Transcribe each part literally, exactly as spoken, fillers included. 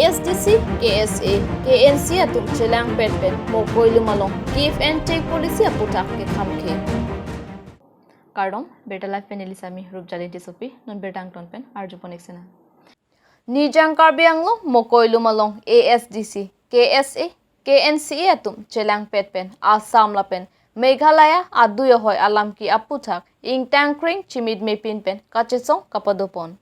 ASDC, KSA, KNCA atum chelangpet pen Mokoilum along give and take policy aputhak kekhamkhe. Kardom, Birta Live pen neli Sami Rupjali Tissopi, non birta angton pen arjupon ik sena. Nijang Karbi Anglong Mokoilum along ASDC, KSA, KNCA atum chelangpet pen Assam lapen Meghalaya adui ahoi alamki aputhak ingtangkring chimit mepin pen kachesong kapadopon.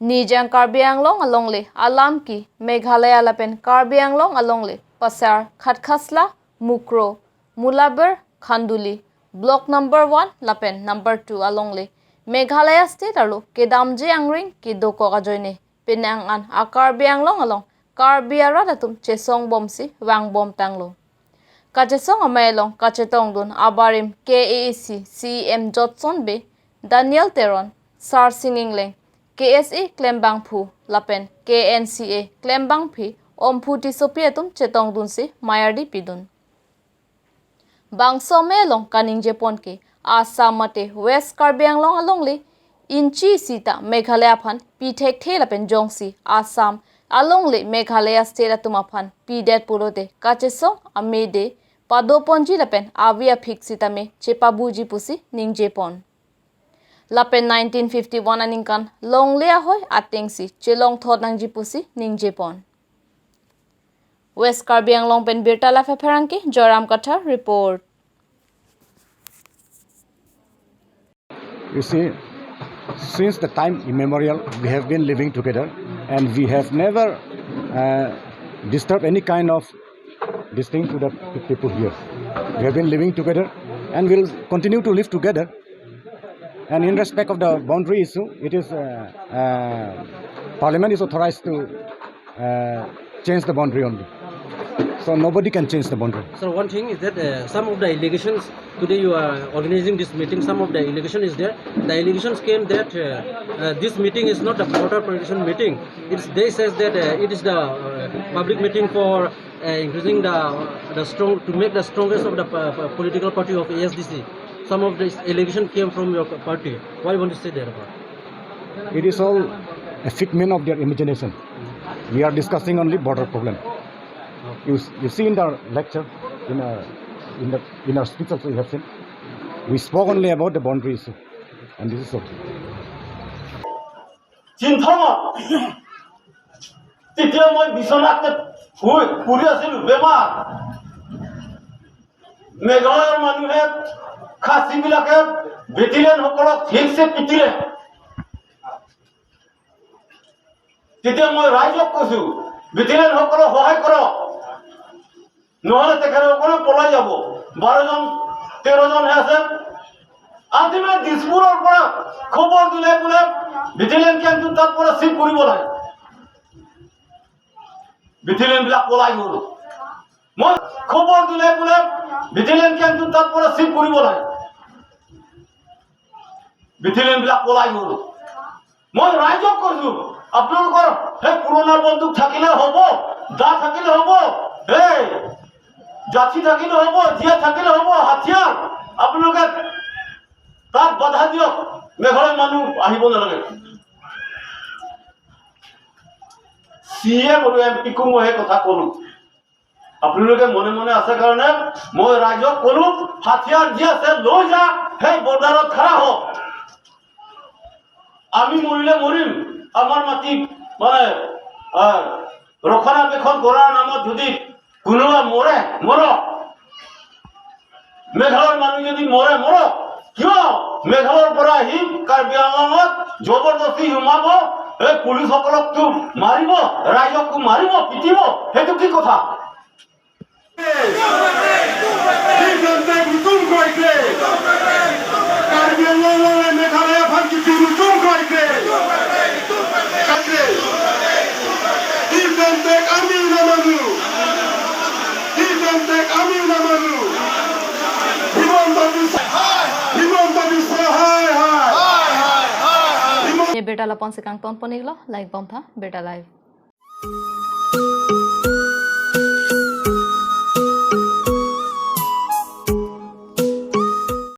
Nijang Karbi Anglong alongle alamki Meghalaya lapen Karbi Anglong alongle pasar Khatkhasla, Mukroh, Mulabur, Khanduli, Block number one lapen number two alongle Meghalaya State arlo kedamji angring kedokok ajoine penang an a Karbi Anglong along Karbi arat atum chesong bomsi vangbom tanglo. Kachesong amei along kachetongdun abarim KAAC CEM Jotson Bey, Daniel Teron, Sarsing Engleng, KSA klembangphu lapen KNCA klembangpi Omphu Tissopi atum chetongdunsi mayardi pidun. Bangso amei along kaningjepon ke Assam mate West Karbi Anglong alongle inchi sita Meghalaya aphan pi thekthe lapen jongsi Assam alongle Meghalaya State atum aphan pidet pulote kachesong amei de padoponji lapen avi aphik sitame chepabuji pusi ningjepon. Lapen nineteen fifty-one aningkan longle ahoi atengsi chelongthot nangji pusi ningjepon. West Karbi Anglong pen Birta Live apherangke Joram Kathar report. You see, since the time immemorial, we have been living together and we have never uh, disturbed any kind of this thing to the people here. We have been living together and will continue to live together. And in respect of the boundary issue, it is uh, uh, Parliament is authorized to uh, change the boundary only. So nobody can change the boundary. So one thing is that uh, some of the allegations today you are organizing this meeting. Some of the allegation is there. The allegations came that uh, uh, this meeting is not a border protection meeting. It's, they says that uh, it is the uh, public meeting for uh, increasing the the strong to make the strongest of the uh, political party of ASDC. Some of this allegation came from your party. What you want to say there about? It is all a figment of their imagination. We are discussing only border problem. You, you see in the lecture, in our, in the in our speech also you have seen, we spoke only about the boundary issue, and this is okay. চিন্তা তেতিয়া মই বিচনাত শুই পৰি আছিলো বেমাৰ। মেঘালয়ৰ মানুহে খাচীবিলাকে বেটেলিয়ানসকলক ঠিকছে পিটিলে। তেতিয়া মই ৰাইজক কৈছো, বেটেলিয়ানসকলক সহায় কৰক, নহ'লে তেখেতসকলে পলাই যাব। বাৰজন তেৰজনহে আছে। আজি মই দিছপুৰৰ পৰা খবৰ দিলে বোলে বেটেলিয়ান কেম্পটো তাত পৰা চিফ্ট কৰিব লাগে। বেটেলিয়ানবিলাক পলাই গ'ল। মই খবৰ দিলে বোলে বেটেলিয়ান কেম্পটো তাত পৰা চিফ্ট কৰিব লাগে। বেটেলিয়ানবিলাক পলাই গ'ল। মই ৰাইজক কৈছো, আপোনালোকৰ সেই পুৰণা বন্দুক থাকিলে হ'ব, দা থাকিলে হ'ব, এই জাঠি থাকিলে হ'ব, জিয়া থাকিলে হ'ব, হাতিয়াৰ আপোনালোকে তাত বাধা দিয়ক, মেঘালয় মানুহ আহিব নালাগে। চি এম আৰু এম পিকো মই সেই কথা ক'লো। আপোনালোকে মনে মনে আছে কাৰণে মই ৰাইজক ক'লো, হাতিয়াৰ যি আছে লৈ যা, সেই বৰ্ডাৰত খাৰা হ। আমি মৰিলে মৰিম, আমাৰ মাটি মানে আহ, ৰক্ষণাবেক্ষণ কৰাৰ নামত যদি কোনোবা মৰে, মৰক। মেঘালয়ৰ মানুহ যদি মৰে, মৰক। কিয় মেঘালয়ৰ পৰা আহি কাৰ্বি আংলঙত জবৰদস্তি সোমাব, এই পুলিচসকলকতো মাৰিব, ৰাইজকো মাৰিব, পিটিব, সেইটো কি কথা? Defense Act tum kroikre. Karbi Anglong along Meghalaya aphan kipi tum kroikre. Kroikre. Defense Act ami namanu. Defense Act ami namanu. Himanta Biswa. Himanta Biswa. Hai, hai. Himanta Ye birta la-an si kangton pon iklo, like bomtha, Birta Live.